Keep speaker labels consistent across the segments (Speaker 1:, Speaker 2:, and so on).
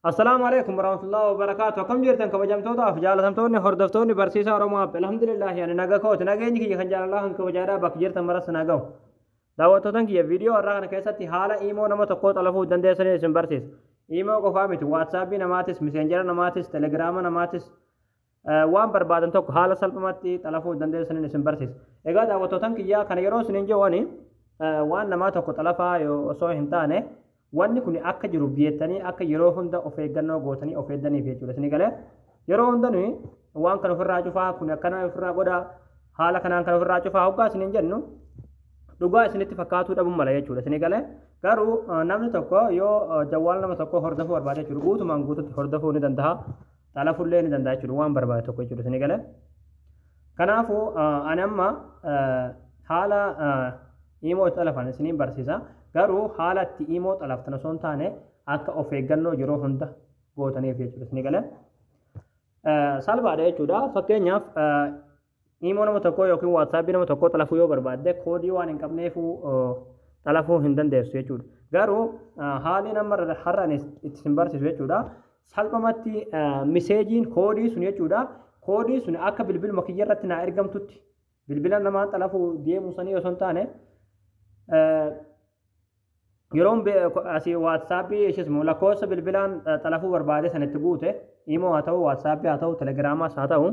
Speaker 1: Assalaamu alaikum warahmatullahi wabarakaatu. Akkam jirtan kabajamtootaaf jaalatamtoonni hordoftoonni barsiisaa Oromoo App. Alhamdulillah, ani naga kooti. Nageenyi kiyya kan jaalalaa kan kabajaadhaa bakka jirtan maras na gahu. Daawwattootan kiyya, viidiyoo har'aa kana keessatti haala iimoo nama tokkoo xalafuu dandeessanii isin barsiisa. Iimoo qofaa miti, WhatsAppii namaatis, Messengera namaatis, Telegiraama namaatis, waan barbaadan tokko haala salphumatti xalafuu dandeessaniin isin barsiisa. Egaa daawwattootan kiyyaa, kana yeroo isiniin jedhu waan namaa tokko xalafaa osoo hin taane, wanni kun akka jiru beektanii akka yeroo hunda of eeggannoo gootanii of eeddaniif jechuudha. Isinii galee? Yeroo hunda nuyi waan kana ofirraa cufaa, kun akkana ofirraa godhaa, haala kanaan kan ofirraa cufaa hoggaa isiniin jennu dhugaa isinitti fakkaatuu dhabuu mala jechuudha. Isinii galee? Garuu namni tokko yoo jawwaala nama tokko hordofuu barbaade jechuudha, guutumaan guututti hordofuu ni danda'a. Xalafullee ni danda'a jechuudha, waan barbaade tokko jechuudha. Isinii galee? Kanaafuu ani amma haala iimoo itti xalafan isiniin barsiisa. Garuu haala itti iimoo xalaftan osoo hin taane, akka of eeggannoo yeroo hunda gootaniif jechuudha. Isinii galee? Salphaadha jechuudha. Fakkeenyaaf, iimoo nama tokkoo yookiin WhatsAppii nama tokkoo xalafuu yoo barbaadde, koodii waan hin qabneefuu xalafuu hin dandeessu jechuudha. Garuu haalli nama har'a ani itti isin barsiisu jechuudha. Salphumatti miseejiin koodii sun jechuudha. Koodii sun akka bilbiluma kiyya irratti naa ergamtutti, bilbila namaan xalafuu deemu sanii osoo hin taane, yeroon asii WhatsAppii ishis lakkoofsa bilbilaan xalafuu barbaade sanitti guute, iimoo haa ta'u, WhatsAppii haa ta'u, Telegiraamaas haa ta'u,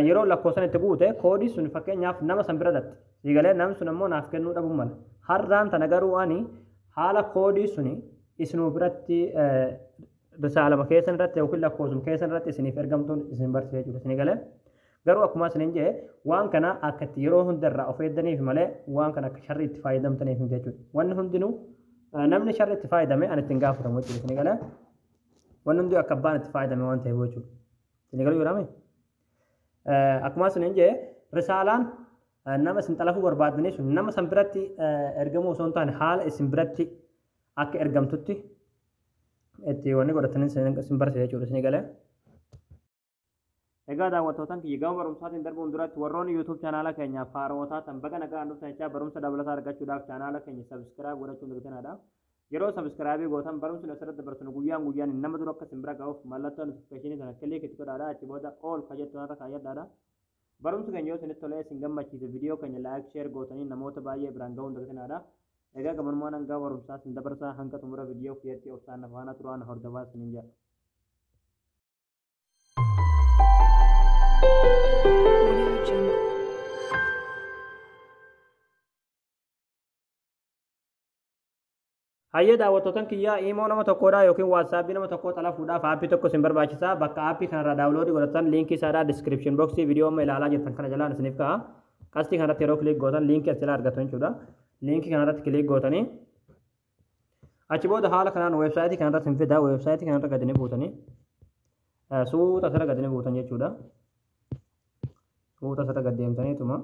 Speaker 1: yeroo lakkoofsan itti guute koodii sun fakkeenyaaf nama san bira dhatti. Siigalee? Namni sun ammoo naaf kennuu dhabuu mala. Har'aan tana garuu ani haala koodii suni isinuu biratti risaalama keessan irratti yookiin lakkoofsuma keessan irratti isiniif ergamtuun isin barsiisa jechuudha. Isinii galee? Garuu akkuma isiniin jedhe, waan kana akka itti yeroo hunda irraa of eeddaniif malee waan kana akka sharri itti fayyadamtaniif miti jechuudha. Wanni hundinuu namni sharri itti fayyadame ani ittiin gaafatamu jechuudha. Isinii galee? Wanni hundi akka abbaan itti fayyadame waan ta'eef jechuudha. Isinii galuu jedhame? Akkuma isiniin jedhe, risaalaan nama isin xalafuu barbaaddanii sun nama san biratti ergamuu osoo hin taane, haala isin biratti akka ergamtutti itti wanni godhatanii isin barsiisa jechuudha. Isinii galee? Egaa daawwattootan kiyya, gama barumsaatiin darbuun duratti warroonni YouTube chaanaala keenyaaf haarawaa taatan baga nagaan dhuftan jechaa, barumsa dabalataa argachuudhaaf chaanaala keenya subscribe godhachuun dirqamaadha. Yeroo subscribe gootan barumsi asirratti dabarsinu guyyaan guyyaan nama dura akka isin bira ga'uuf mallattoo notification sana click itti godhaadha. Achi booda all ka jettu irra kaayyadhaadha. Barumsi keenya yoo isinitti tolee isin gammachiise, viidiyoo keenya like, share gootanii namoota baay'ee biraan ga'uun dirqamaadha. Egaa gabanumaan hanga barumsaa isin dabarsaa, hanga xumura viidiyoo kiyyatti obsaan na faana turaan hordofaa isiniin jedha.
Speaker 2: Audio Jungle.
Speaker 1: Hayyee daawwattootan kiyyaa, iimoo nama tokkodha yookiin WhatsAppii nama tokkoo xalafuudhaaf aappii tokko isin barbaachisa. Bakka aappii kanarraa downloadii godhatan liinkii isaadhaa description boxii viidiyoo amma ilaalaa jirtan kana jalaan isiniif ka'a. Qastii kanarratti yeroo click gootan liinkii as jalaa argattu jechuudha. Liinkii kanarratti click gootanii achi booda haala kanaan weebsaayitii kanarratti hin fida. Weebsaayitii kanarra gadi ni buutanii, suuta asirra gadi ni buutan jechuudha. Suuta asirra gad deemtaniituma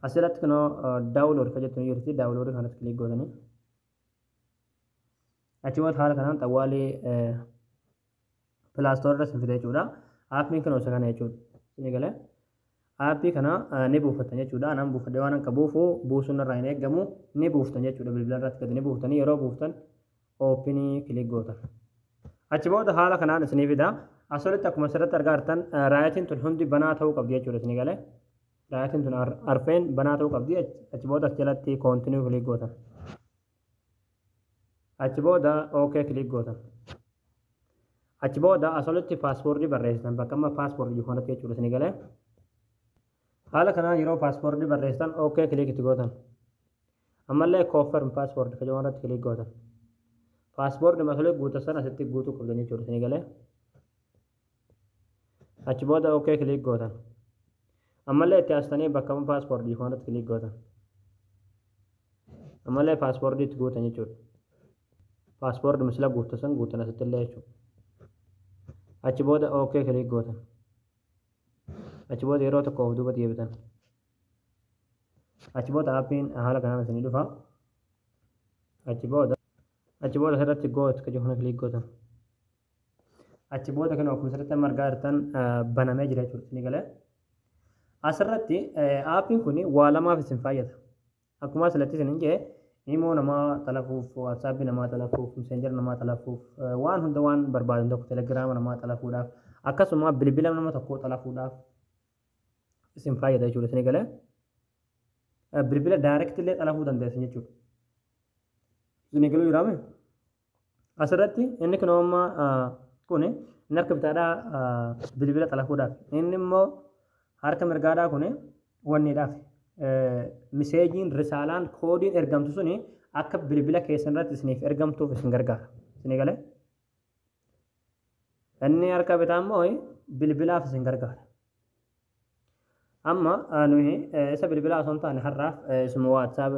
Speaker 1: asirratti kunoo download ka jettu ni jirti. Download kanatti click gootanii achi booda haala kanaan xawwaalee Play Store irra isin fida jechuudha. Aappiin kun isa kana jechuudha. Isin galee? Aappii kana ni buufattan jechuudha. Anaan buufadhee waan qabuufu buusuun irraa hin eeggamu, ni buuftan jechuudha. Bilbila irratti gadi ni buuftanii, yeroo buuftan openii click gootan. Achi booda haala kanaan isinii fida. Asirratti akkuma asirratti argaa jirtan rightiin tun hundi banaa ta'uu qabdi jechuudha. Isinii galee? Rightiin tun arfeen banaa ta'uu qabdi. Achi booda as jalatti continue click gootan. Achi booda OK click gootan. Achi booda asolitti passwordii barreessitan, bakka amma passwordii jiru kanatti jechuudha. Isinii galee? Haala kanaan yeroo passwordii barreessitan OK click itti gootan. Ammallee confirm password ka jedhamu irratti click gootan. Passwordii masolee guutan sana asitti guutuu qabdan jechuudha. Isinii galee? Achi booda OK click gootan. Ammallee itti aastanii bakka amma passwordii jiru kanatti click gootan. Ammallee passwordii itti guutan jechuudha. Passwordii misila guutan san guutan asitti illee jechuudha. Achi booda OK click gootan. Achi booda yeroo tokko of duuba deebitan. Achi booda aappiin haala kanaan isinii dhufa. Achi booda asirratti got ka jedhu kana click gootan. Achi booda kan akkuma asirratti amma argaa jirtan banamee jira jechuudha. Isinii galee? Asirratti aappiin kun waa lamaaf isin fayyada. Akkuma asirratti isiniin jedhe, Imo namaa xalafuuf, WhatsAppii namaa xalafuuf, Messenger namaa xalafuuf, waan hunda waan barbaadan tokko Telegrama namaa xalafuudhaaf, akkasuma bilbila nama tokkoo xalafuudhaaf isin fayyada jechuudha. Isin galee bilbila direct illee xalafuu dandeessan jechuudha. Isin galuu jiraame? Asirratti inni kun amma kun inni harka bitaadhaa bilbila xalafuudhaaf, inni immoo harka mirgaadhaa kun wanniidhaaf, messageiin, risaalaan, koodiin ergamtu suni akka bilbila keessan irratti isiniif ergamtuuf isin gargaara. Isin galee? Inni harka bitaa immoo bilbilaaf isin gargaara. Amma nuyi isa bilbilaa osoo hin taane har'aaf isuma WhatsApp,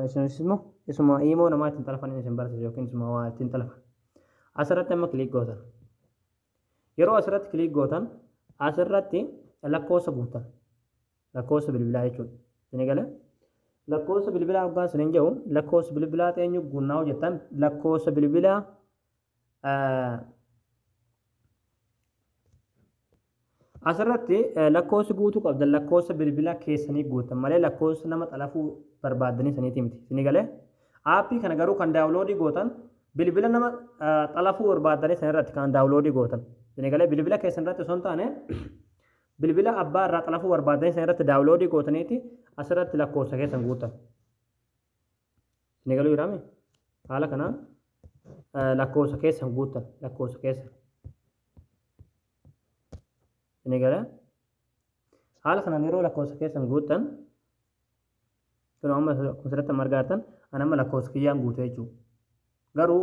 Speaker 1: isuma Imo namaa ittiin xalafan isin barsiisa yookiin isuma waa ittiin xalafan. Asirratti amma click gootan. Yeroo asirratti click gootan, asirratti lakkoofsa guutan. Lakkoofsa bilbilaa jechuudha. Isin galee? Lakkoofsa bilbilaa hoggaa isiniin jedhu, lakkoofsa bilbilaa eenyu guunnaa hojjettan? Lakkoofsa bilbilaa asirratti lakkoofsi guutuu qabdan, lakkoofsa bilbilaa keessanii guutan malee lakkoofsa nama xalafuu barbaaddanii saniiti miti. Isin galee? Aappii kana garuu kan downloadii gootan bilbila nama xalafuu barbaaddanii sanirratti kan downloadii gootan. Isin galee? Bilbila keessan irratti osoo hin taane bilbila abbaa irraa xalafuu barbaaddanii sanirratti downloadii gootaniiti asirratti lakkoofsa keessan guutan. Isin galuu jiraame? Haala kanaan lakkoofsa keessan guutan, lakkoofsa keessan. Isin galee? Haala kanaan yeroo lakkoofsa keessan guutan, kun amma asirratti amma argaatan, ani amma lakkoofsa kiyyaan guute jechuudha. Garuu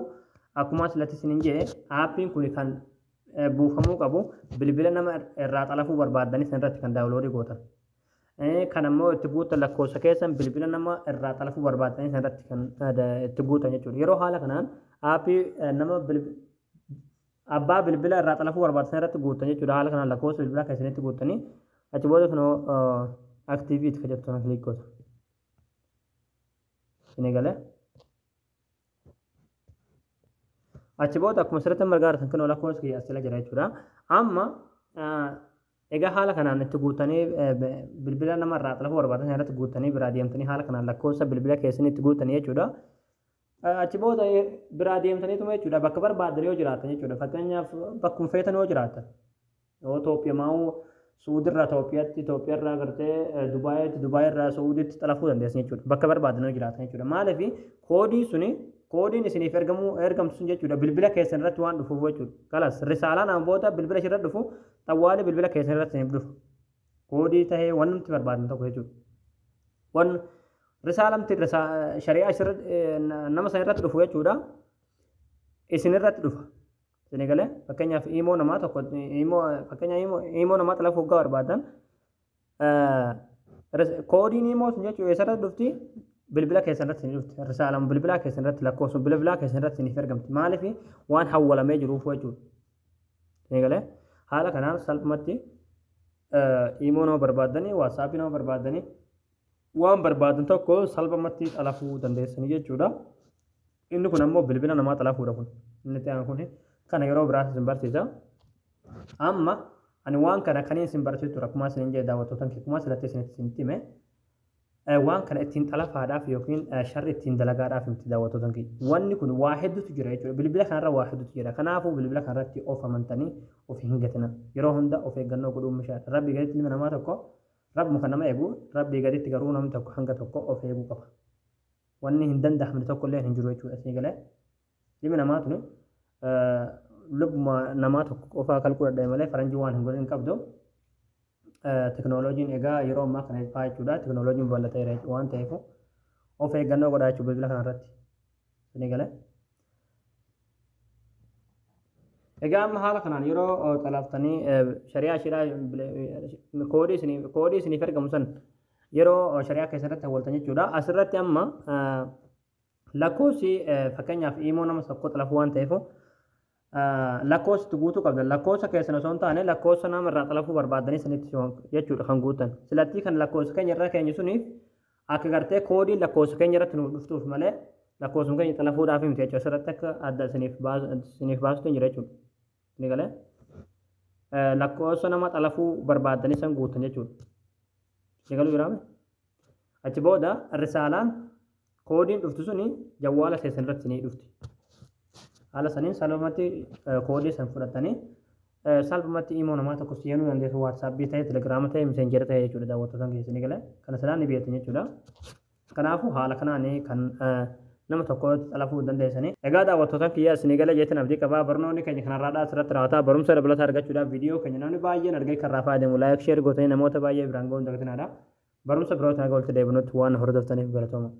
Speaker 1: akkuma asirratti isiniin jedhe, aappiin kun kan buufamuu qabu bilbila nama irraa xalafuu barbaaddanii sanirratti kan downloadii gootan. Kan ammoo itti guutan lakkoofsa keessan bilbila nama irraa xalafuu barbaaddanii sanirratti kan itti guutan jechuudha. Yeroo haala kanaan aappii nama abbaa bilbila irraa xalafuu barbaadan irratti guutan jechuudha. Haala kanaan lakkoofsa bilbilaa keessanitti guutanii achi booda kunoo activate kan jettu sana click gootu. Isin galee? Achi booda akkuma asirratti amma argaa kunoo lakkoofsa kiyya as jala jira jechuudha. Amma egaa haala kanaan itti guutanii, bilbila nama irraa xalafuu barbaadan irratti guutanii biraa deemtanii, haala kanaan lakkoofsa bilbila keessanii itti guutanii jechuudha. Achi booda biraa deemtaniituma jechuudha, bakka barbaadan yoo jiraatan jechuudha. Fakkeenyaaf bakkuma feetan yoo jiraatan. Yoo Itoophiyaa Suudirraa Itoophiyaatti, Itoophiyaarraa gartee Dubaayitti, Dubaayirraa Suuditti xalafuu dandeessan jechuudha. Bakka barbaadan yoo jiraatan jechuudha. Maaliif? Koodii suni, koodiin isiniif ergamuu ergamtu sun jechuudha, bilbila keessan irratti waan dhufuuf jechuudha. Kalas, risaalaan amma booda bilbila ishirra dhufu xawwaali bilbila keessan irratti isiniif dhufu. Koodii tahee waan nuti barbaadan tokko jechuudha. Waan risaalamti shari'aa nama sana irratti dhufu jechuudha. Isin irratti dhufa. Isin galee? Fakkeenyaaf Imo namaa tokko, Imo fakkeenyaaf Imo namaa xalafuu hoggaa barbaadan, koodiin Imo sun jechuudha eessarratti dhufti? Bilbila keessan irratti isin dhufti. Risaalama bilbilaa keessan irratti, lakkoofsa bilbilaa keessan irratti isiniif ergamti. Maaliif? Waan hawwalamee jiruuf jechuudha. Isin galee? Haala kanaan salphumatti Imo nama barbaaddanii, WhatsAppii nama barbaaddanii, waan barbaadan tokko salphumatti xalafuu dandeessanii jechuudha. Inni kun ammoo bilbila namaa xalafuudha kun. Inni itti aanu kun kana yeroo biraas isin barsiisa. Amma ani waan kana kaniin isin barsiisu ture, akkuma isin jedhe daawwattootan, akkuma asirratti isinitti isinitti hime, waan kana ittiin xalafaadhaaf yookiin sharri ittiin dalagaadhaaf miti, daawwattootan kiyya. Wanni kun waa hedduutu jira jechuudha. Bilbila kanarra waa hedduutu jira. Kanaafuu bilbila kanarratti of amantanii of hin gatina. Yeroo hunda of eeggannoo godhuun mishaadha. Rabbii gaditti ilmi namaa tokko rabbuma kan nama eegu, rabbii gaditti garuu namni tokko hanga tokko of eeguu qaba. Wanni hin danda'amne tokko illee hin jiru jechuudha. Isin galee? Ilmi namaa tuni lubbuma namaa tokko qofaa kalquu dadhabe malee faranjii waan hin godhin hin qabdu. Teknooloojiin egaa yeroo ammaa kana faa jechuudha. Teknooloojiin babal'ateera waan ta'eef of eeggannoo godhaa jechuudha bilbila kanarratti. Isin galee? Egaa amma haala kanaan yeroo xalaftanii shari'aa isheedhaa koodii isiniif ergamu san yeroo shari'aa keessatti hawwaltan jechuudha. Asirratti amma lakkoofsi, fakkeenyaaf Imo nama tokko xalafuu waan ta'eef, lakkoofsi guutuu qabdan lakkoofsa keessan osoo hin taane lakkoofsa nama irraa xalafuu barbaaddanii sanitti jechuudha kan guutan. Silattii kan lakkoofsa keenya irra keenya suniif akka gartee koodiin lakkoofsa keenya irratti nuuf dhuftuuf malee lakkoofsuma keenya xalafuudhaaf miti jechuudha. Asirratti akka adda isiniif baasutu jira jechuudha. Ni galee? Lakkoofsa nama xalafuu barbaaddanii san guutan jechuudha. Ni galuu jiraame? Achi booda risaalaan Koodiin dhuftu suni jawwaala keessan irratti ni dhufti. Haala saniin salphumatti koodii san fudhatanii salphumatti imoo namaa tokko seenuu dandeessu, WhatsAppii ta'e, Telegiraama ta'e, Messengera ta'e jechuudha. Daawwattoota keessanii galee kana silaa ni beektan jechuudha. Kanaafuu haala kanaan kan nama tokko xalafuu dandeessanii. Egaa daawwattoota kiyya, isinii galee jettan abdii qabaa. Barnoonni keenya kanarraadhaa asirratti raawwataa. Barumsa dabalataa argachuudhaaf viidiyoo keenya namni baay'een argee kan irraa fayyadamu like, share gootanii namoota baay'ee biraan ga'uun dagatinaadha. Barumsa birootiin haga walitti deebinutti waan hordoftaniif galatooma.